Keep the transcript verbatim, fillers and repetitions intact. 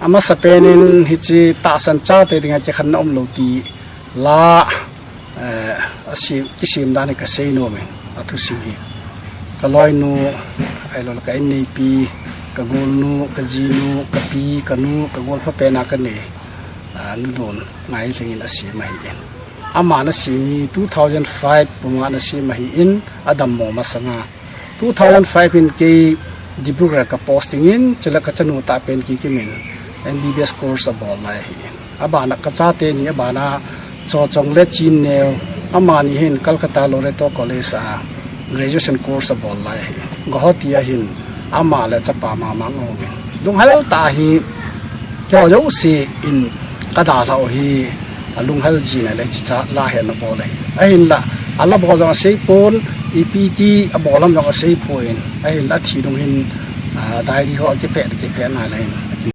Amasapen in hiche tahsan chate dinga kikhenna umlou ti la, eh, asem, kisem dan hi kasei nom in, athusim hi. Kaloinu, ahilouleh ka inneipi, kagolnu, kajinu, kapi, kanu, kagol phapen a kanei, ah, Nu Lun Ngailhing in asem ahin. Aman asem hi two thousand five puma ana sem ahin, adammo masanga. Two thousand five in kei Dibrugarh ka posting in, chule kachanu tahpen Kikim in M B B S course abol lai ahin. Abana kachate ni abana Chochong le Chinneo, amani hin Calcutta Loreto College a graduation course abol lai ahin. Guwahati a hin ama le chapa mama aumin. Lunghel tah a hi, keiho jouse in kadalhau hi, alunghel jing le hiche la hi ana bol ahi. Ahinla, ala bol jong aseipon, ipi ti abol ham jong aseipon. Ahinla athi nung hin, ah, diary ho akipeh, kipeh nalai in.